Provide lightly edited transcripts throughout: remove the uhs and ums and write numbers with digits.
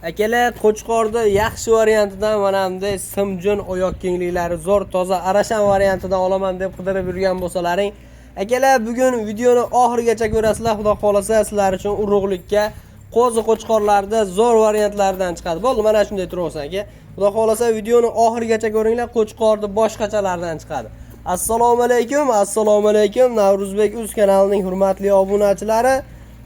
Akalar, Qo'chqorda yaxshi variantidan mana bunday simjun, oyoq kengliklari zo'r, toza arashan variantidan olaman deb qidirib yurgan bo'lsalaring, akalar, bugun videoni oxirigacha ko'rasizlar. Xudo xohlasa, sizlar uchun urug'likka qo'zi qo'chqorlarda zo'r variantlardan chiqadi. Bo'ldi, mana shunday turaversin, aka. Xudo xohlasa, videoni oxirigacha ko'ringlar, Qo'chqorni boshqachalardan chiqadi. Assalomu alaykum, assalomu alaykum, Navro'zbek uz kanalining hurmatli obunachilari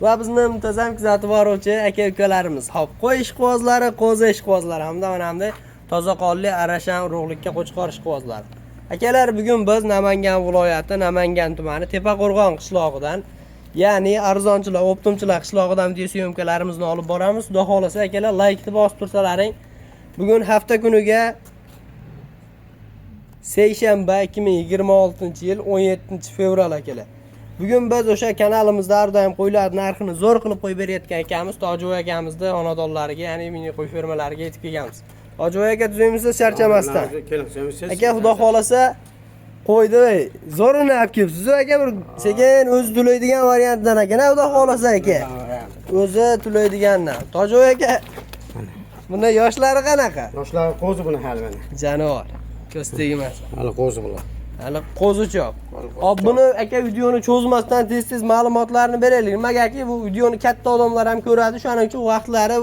va bizni muntazam kuzatib boruvchi aka ukalarimiz. Hop, qo'y ishqibozlari, qo'zi ishqibozlari hamda mana bunday toza qonli arashan urug'likka qo'chqor ishqibozlari. Akalar, bugun biz Namangan viloyati, Namangan tumani, Tepaqo'rg'on qishlog'idan, ya'ni arzonchilar, оптом chilar qishlog'idan video съёмка larimizni olib boramiz. Xudo xohlasa, akalar, laykni bosib tursalaring, bugun hafta kuniga seshanba, 2026-yil 17 fevral, akalar. Bugun biz o'sha kanalimizda har doim qo'ylar narxini zo'r qilib qo'yib berayotgan akamiz Tojivoy akamizni xonadonlariga, ya'ni mini qo'y fermalariga yetib kelganmiz. Tojivoy aka, tuzukmisiz, charchamasdan? Kelibsiz. Aka, xudo xohlasa, qo'ydi zo'rini olib kelibsiz, aka, bir sekin o'zi to'laydigan variantdan ekan, xudo xohlasa, aka. O'zi to'laydigandan. Tojivoy aka, bunda yoshlari qanaqa? Yoshlar qo'zi buni hali mana. Jonivor. Ko'z tegmas. Hali qo'zi bular. Hali qo'zichoq. Hop, buni, aka, videoni cho'zmasdan tez-tez ma'lumotlarni beraylik. Nimagaki, bu videoni katta odamlar ham ko'radi, shuning uchun vaqtlari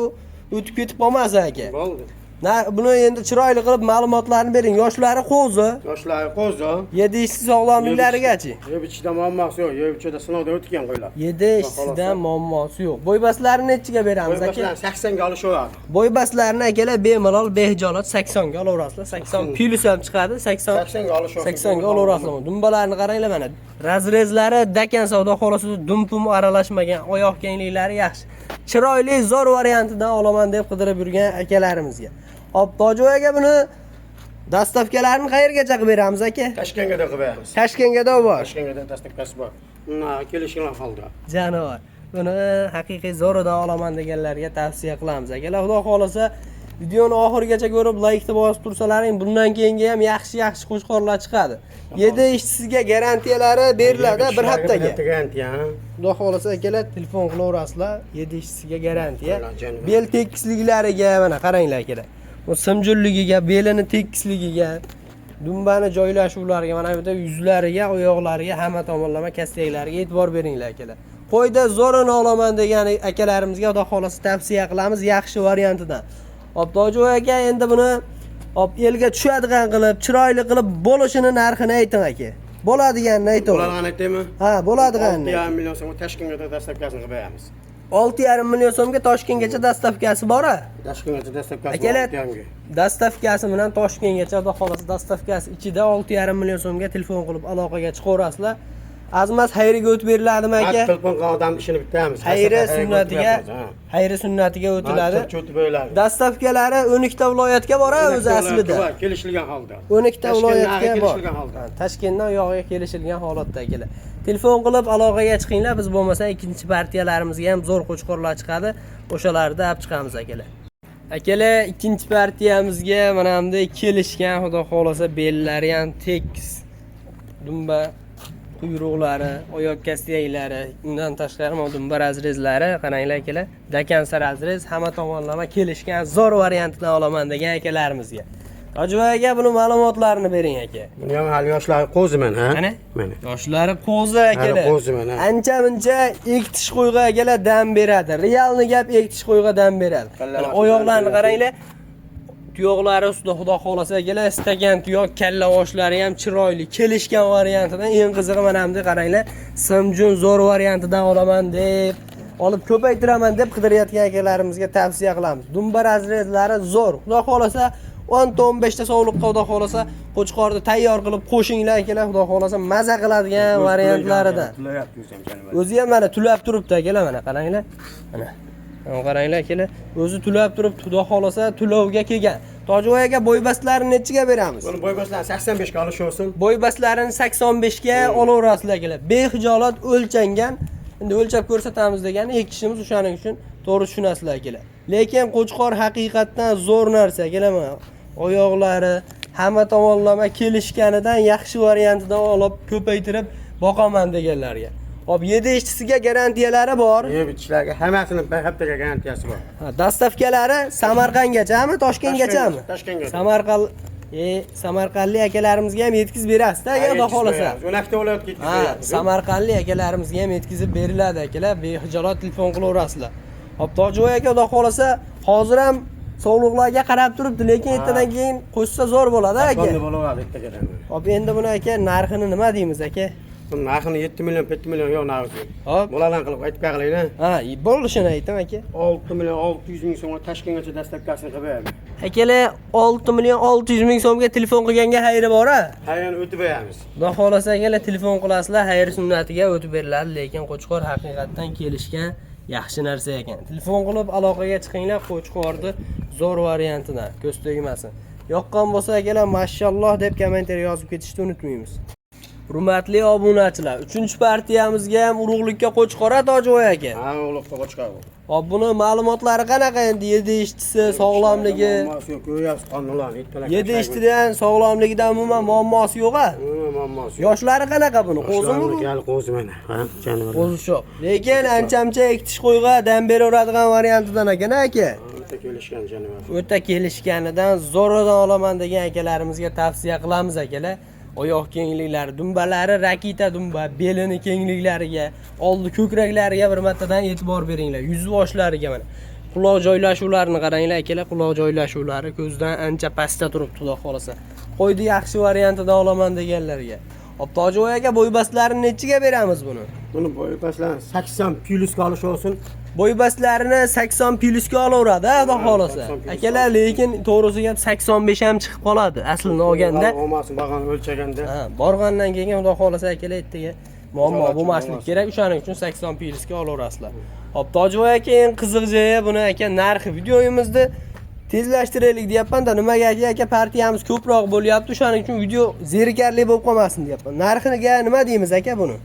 o'tib ketib qolmasin, aka. Bo'ldi. Na, buni endi chiroyli qilib ma'lumotlarni bering. Yoshlari qo'zi, Yoshlari qo'zi. Yedi ishsiz sog'lomliklarigachi. Yeb ichishda muammosi yo'q. Yeb ichishda sinovdan o'tgan qo'ylar. Yedi ishsidan muammosi yo'q. Bo'ybastlarni nechiga beramiz, aka? Qo'ylar 80 ga olishaveradi. Bo'ybastlarni, akalar, bemalol behijolat 80 ga olaverasizlar. 80 plyus ham chiqadi. 80. 80 ga olishaveradi. 80 ga olaverasizlar. Dumbalarni qaranglar, mana. Разрез lari dakan, savdo xolosida dum-pum aralashmagan, oyoq kengliklari yaxshi. Chiroyli, zo'r variantidan olaman deb qidirib yurgan akalarimizga. Hop, Tojivoy aka, buni доставка larini qayergacha qilib beramiz, aka? Toshkentga da qilib beramiz. Toshkentga da bor. Toshkentga da доставка si bor. Undan kelishgan holda. Jonivor. Buni haqiqiy zo'ridan olaman deganlarga tavsiya qilamiz. Akalar, xudo xohlasa, videoni oxirigacha ko'rib, laykni bosib tursalaring, bundan keyingi ham yaxshi-yaxshi qo'chqorlar chiqadi. Yedi ishsizga garantiyalari beriladi bir haftaga. Bir hafta garantiya. Xudo xohlasa, akalar, telefon qilaverasizlar, yedi ishsizga garantiya. Jonim. Bel tekisliklariga mana qaranglar, akalar. Bu simjunligiga, belini tekisligiga, dumbani joylashuvlariga, mana bu yerda yuzlariga, oyoqlariga, hamma tomonlama kastaklariga e'tibor beringlar, akalar. Qo'yda zo'rini olaman degan akalarimizga, xudo xohlasa, tavsiya qilamiz yaxshi variantidan. Hop, Tojivoy aka, endi buni hop elga tushadigan qilib, chiroyli qilib bo'lishini narxini ayting, aka. Bo'ladiganini ayting. Bo'ladigan aytaymi? Ha, bo'ladiganini. 6,5 million so'mga Toshkentga da доставка sini qilib beramiz. 6,5 million so'mga Toshkentgacha доставка si bor a? Toshkentgacha доставка si. Akalar, 6,5 ga. Доставка si bilan Toshkentgacha, xudo xohlasa, доставка si ichida 6,5 million so'mga telefon qilib aloqaga chiqaverasizlar. Azmas xayriga o'tib beriladimi, aka? Telefon qilgan odam ishini bitiramiz. Xayri sunnatiga, xayri sunnatiga o'tiladi. O'tib beriladi. Доставка lari 12 ta viloyatga bor a o'zi aslida. Kelishilgan holda. 12 ta Toshkent viloyatga narxi bor. Kelishilgan holda. Ha, Toshkentdan uyog'iga kelishilgan holatda, akalar. Telefon qilib aloqaga chiqinglar, biz bo'lmasa ikkinchi partiyalarimizga ham zo'r qo'chqorlar chiqadi. O'shalarni olib chiqamiz, akalar. Akalar, ikkinchi partiyamizga mana bunday kelishgan, xudo xohlasa, bellari ham tekis. Dumba quyruqlari, oyoq kastaklari, undan tashqari mana dumba разрез lari, qaranglar, akalar, до конца разрез, hamma tomonlama kelishgan zo'r variantdan olaman degan akalarimizga. Tojiboy aka, buni ma'lumotlarini bering, aka. Buni ham hali yoshlari qo'zi mana, ha? Qani? Mana. Yoshlari qo'zi, akalar. Qo'zi mana. Ancha muncha ekitish qo'yga, akalar, dam beradi. Реальный gap, ekitish qo'yga dam beradi. Kalla Mana boshi oyoqlarini bilan. Qaranglar. Tuyoqlari ustida, xudo xohlasa, akalar, stakan tuyoq, kalla boshlari ham chiroyli, kelishgan variantidan. Eng qizig'i, mana bunday qaranglar, simjun zo'r variantidan olaman deb, olib ko'paytiraman deb qidirayotgan akalarimizga tavsiya qilamiz. Dumba разрез lari zo'r. Xudo xohlasa, 10 ta 15 ta sovliqqa, xudo xohlasa, qo'chqorni tayyor qilib qo'shinglar, akalar, xudo xohlasa, maza qiladigan variantlaridan. Tulayapti o'zi ham, jonivor. O'zi ham mana tulab turibdi, akalar, mana qaranglar. Mana. Mana qaranglar, akalar, o'zi tulab turibdi, xudo xohlasa, tulovga kelgan. Tojivoy aka, bo'ybastlarini nechiga beramiz? Buni bo'yboslarni 85 ga olishaversin. Bo'ybastlarini 85 ga olaverasizlar, akalar. Behijolat o'lchangan. Endi o'lchab ko'rsatamiz degani ekishimiz, o'shaning uchun to'g'ri tushunasizlar, akalar. Lekin qo'chqor haqiqatdan zo'r narsa, akalar, mana. Oyoqlari hamma tomonlama kelishganidan yaxshi variantidan olib ko'paytirib boqaman deganlarga. Hop, 7 ishchisiga garantiyalari bor. Yeb ichishlarga hammasini bir haftaga garantiyasi bor. Ha, dostavkalari Samarqandgachami, Toshkentgachami? Toshkentgacha. Samarqand Samarqandlik akalarimizga ham yetkazib berasiz-da, agar Xudo xohlasa. 12 ta viloyatga yetkazib Ha, beramiz. Samarqandlik akalarimizga ham yetkazib beriladi akalar, behijolat telefon qilaverasizlar. Hop, Tojiboy aka, Xudo xohlasa, hozir ham sovliqlarga qarab turibdi, lekin ertadan keyin qo'shsa zo'r bo'ladi aka. Qanday bo'laveradi ertagadan. Hop, endi buni aka narxini nima deymiz aka? Buni narxini 7 million, 7 million yo'q narxi. Hop. Boladan qilib aytib qo'yaylik. Ha, bo'lishini aytdim aka. 6 million 600 ming so'mga Toshkentgacha dastavkasini qilib beramiz. Akalar, 6 million 600 ming so'mga telefon qilganga xayri bor a? Hayron o'tib beramiz. Xudo xohlasa akalar telefon qilasizlar, xayr sunnatiga o'tib beriladi, lekin qo'chqor haqiqatdan kelishgan yaxshi narsa ekan. Telefon qilib aloqaga chiqinglar, qo'chqorni zo'r variantidan ko'z tegmasin. Yoqqan bo'lsa akalar, mashalloh deb kommentariy yozib ketishni unutmaymiz. Hurmatli obunachilar, 3-partiyamizga ham urug'likka qo'chqor Tojiboy aka. Ha, o'g'liqqa qo'chqor. Hop, buni ma'lumotlari qanaqa endi? 7 ishchisi, sog'lomligi, Muammosi yo'q, ko'ryapsiz qonunlarni. Ertalab 7 ishchidan sog'lomligidan umuman muammosi yo'q a? Umuman muammosi yo'q. Yoshlari qanaqa buni? Qo'zimi bu? Gel qo'zi mana. Ha, jonivor. Qo'zi yo'q. Lekin ancha-muncha ekitish qo'yga dam beraveradigan variantidan ekan aka. O'ta kelishgan jonivor. O'ta kelishganidan zo'ridan olaman degan akalarimizga tavsiya qilamiz akalar. Oyoq kengliklari, dumbalari rakita dumba, belini kengliklariga, oldi ko'kraklariga bir martadan e'tibor beringlar. Yuz boshlariga mana. Quloq joylashuvlarini qaranglar akalar, quloq joylashuvlari ko'zdan ancha pastda turibdi, xudo xolasa. Qo'yni yaxshi variantidan olaman deganlarga. Hop, Tojiboy aka, bo'ybastlarini nechiga beramiz buni? Buni bo'y paslan 80 plyusga olish olsin. Bo'ybastlarini 80 plyusga olaveradi, xudo xolasa. 80 plyus Akalar, lekin to'g'risi gap 85 ham chiqib qoladi aslini olganda. Olmasin bag'ani o'lchaganda. Ha, borgandan keyin xudo xolasa akalar ertaga muammo Rizolatchi bo'lmasligi bo'lmasin. kerak. O'shaning uchun 80 plyusga olaverasizlar. Hop, Tojiboy aka, eng qiziq joyi buni aka narxi. Videomizni tezlashtiraylik deyapman-da, nimaga aka, aka partiyamiz ko'proq bo'lyapti, o'shaning uchun video zerikarli bo'lib qolmasin deyapman. Narxiga nima deymiz aka buni?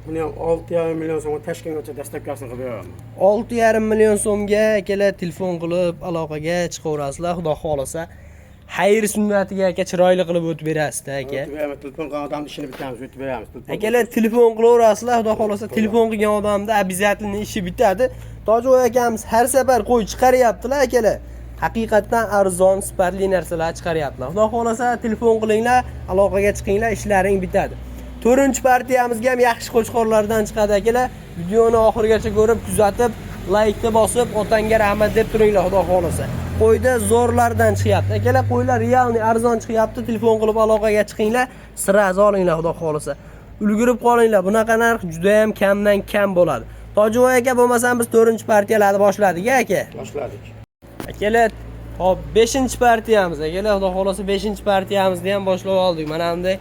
Buni ham 6,5 million so'mga Toshkentgacha dastavkasini qilib beraman. 6,5 million so'mga akalar telefon qilib aloqaga chiqaverasizlar, xudo xolasa. Xayr sunnatiga aka chiroyli qilib o'tib berasizda aka. O'tib beramiz, telefon qilgan odamni ishini bitamiz, o'tib beramiz. Telefon Akalar telefon qilaverasizlar, xudo xolasa telefon qilgan odamda обязательно ishi bitadi. Tojiboy akamiz har safar qo'y chiqaryaptilar akalar. Haqiqatdan arzon, sifatli narsalar chiqaryaptilar. Xudo xolasa telefon qilinglar, aloqaga chiqinglar, ishlaring bitadi. 4-partiyamizga ham yaxshi qo'chqorlardan chiqadi akalar. Videoni oxirigacha ko'rib, kuzatib, laykni bosib, otangga rahmat deb turinglar, xudo xolasa. Qo'yda zo'rlardan chiqyapti. Akalar, qo'ylar realniy arzon chiqyapti. Telefon qilib aloqaga chiqinglar, sirazi olinglar, xudo xolasa. Ulgurib qolinglar. Bunaqa narx juda ham kamdan kam bo'ladi. Tojiboy aka, bo'lmasam biz 4-partiyalarni boshladik aka. Boshladik. Akalar, hop, 5-partiyamiz akalar, xudo xolasa 5-partiyamizni ham boshlab oldik. Mana bunday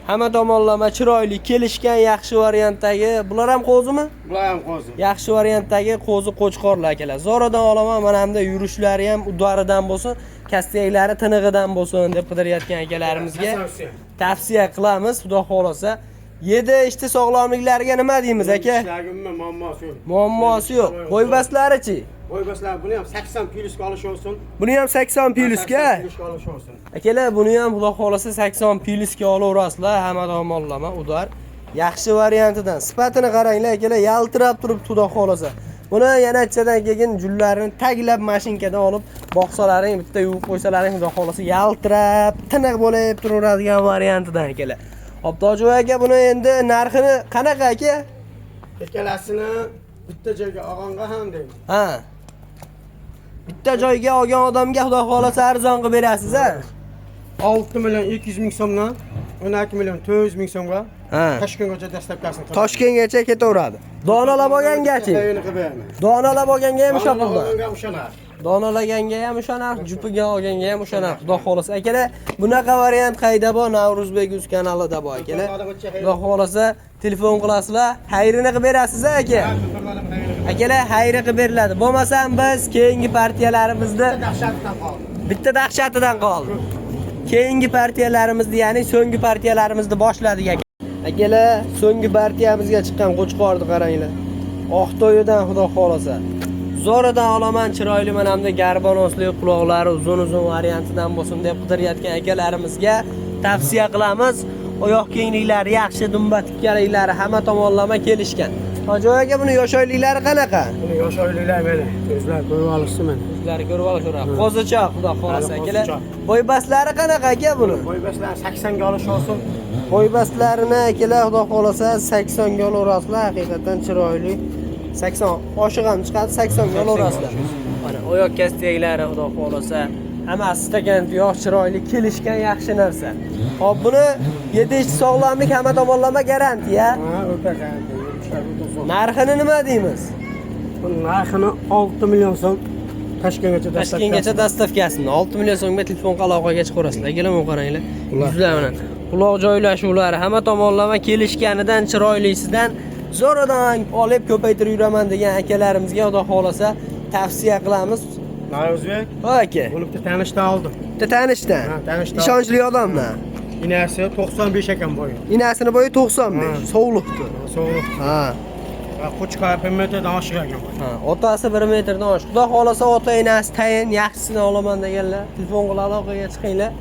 hamma tomonlama chiroyli, kelishgan yaxshi variantdagi, bular ham qo'zimi? Bular ham qo'zi. Yaxshi variantdagi qo'zi qo'chqorlar akalar. Zo'radan olaman, mana bunday yurishlari ham udaridan bo'lsin, kastaklari tinig'idan bo'lsin deb qidirayotgan akalarimizga tavsiya qilamiz, xudo xolasa. 7 ishchi sog'lomliklariga nima deymiz aka? Ishlari umuman muammosi yo'q. Muammosi yo'q. Bo'ybastlarichi? Bo'ybaslar buni ham 80 plyusga olish olsin. Buni ham 80 plyusga. 80 plyusga olish olsin. Akalar, buni ham xudo xolasa 80 plyusga olaverasizlar, hamma tomonlama udar. Yaxshi variantidan. Sifatini qaranglar akalar, yaltirab turibdi xudo xolasa. Buni yana anchadan keyin jullarini taglab mashinkadan olib boqsalaring, bitta yuvib qo'ysalaring, xudo xolasa yaltirab, tiniq bo'lib turaveradigan variantidan akalar. Hop, Tojiboy aka, buni endi narxini qanaqa aka? Ikkalasini bitta joyga olganga ham deydi. Ha. Bitta joyga olgan odamga xudo xolasa arzon qilib berasiz a? 6 million 200 ming so'mdan 12 million 400 ming so'mga Ha. Toshkentgacha dastavkasini qilib. Toshkentgacha ketaveradi. Donalab olgangachi? Tayini qilib beraman. Donalab olganga ham o'sha puldan. Olganga o'sha narx. Donalaganga ham o'sha narx, jupiga olganga ham o'sha narx. Xudo xolasa akalar, bunaqa variant qayda bor? Navro'zbek uz kanalida bor akalar. Xudo xolasa telefon qilasizlar, xayrini qilib berasiz aka. Akalar, xayri qilib beriladi. Bo'lmasam biz keyingi partiyalarimizni Dahshatdan qoldi. bitta dahshatidan qoldi. Keyingi partiyalarimizni, ya'ni so'nggi partiyalarimizni boshladik aka. Akalar, so'nggi partiyamizga chiqqan qo'chqorni qaranglar. Oqto'yidan xudo xolasa. Zo'ridan olaman, chiroyli mana bunday garbonosli, quloqlari uzun-uzun variantidan bo'lsin deb qidirayotgan akalarimizga tavsiya qilamiz. Oyoq kengliklari yaxshi, dumba tikkaliklari hamma tomonlama kelishgan. Hojiboy aka, buni yosh oyliklari qanaqa? Buni yosh oyliklar mana. O'zlar ko'rib olishsin mana. O'zlari ko'rib olishaveradi. Qo'zichoq, xudo xohlasa akalar. Qo'zichoq. Bo'ybastlari qanaqa aka buni? Bo'ybaslar 80 ga olish olsin. Bo'ybastlarini akalar, xudo xohlasa 80 ga olaverasizlar, haqiqatan chiroyli. 80 oshiq ham chiqadi, 80 ga olaverasizlar. Mana oyoq kastaklari, xudo xohlasa hammasi stakan tuyoq, chiroyli kelishgan, yaxshi narsa. Hop, buni yetish, sog'lomlik hamma tomonlama garantiya. Ha, o'ta garantiya. Yetishlar o'ta zo'r. Narxini nima deymiz? Buni narxini 6 million so'm, Toshkentgacha. Toshkentgacha dostavkasini 6 million so'mga telefon aloqaga chiqarasizlar. Akalar, buni qaranglar. Yuzlar bilan. Quloq joylashuvlari hamma tomonlama kelishganidan, chiroylisidan zo'radan olib ko'paytirib yuraman degan akalarimizga xudo xohlasa tavsiya qilamiz. O'zbek. Ha aka. Buni bitta tanishdan oldim. Bitta tanishdan. Ha, tanishdan. Ishonchli odamman. Inasi 95 ekan bo'yi. Inasini bo'yi 95. Ha. Sovliqdi. So'g'riq. Ha. Qo'chqor 1 metrdan oshiq ekan bo'yi. Ha, otasi 1 metrdan oshiq. Xudo xohlasa ota enasi tayin yaxshisidan olaman deganlar telefon qilib aloqaga chiqinglar.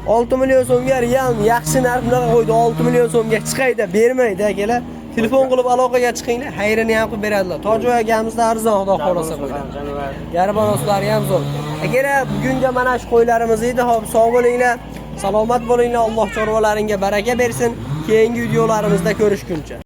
6 million so'mga real yaxshi narx bunaqa qo'ydi. 6 million so'mga chiqayda bermaydi akalar. Telefon qilib aloqaga chiqinglar, xayrini ham qilib beradilar. Tojiboy akamizda arzon, xudo xohlasa qo'ydi. Garbanoslar ham zo'r. Akalar, bugunga mana shu qo'ylarimiz edi. Xo'p, sog' bo'linglar, salomat bo'linglar. Alloh chorvalaringga baraka bersin. Keyingi videolarimizda ko'rishguncha.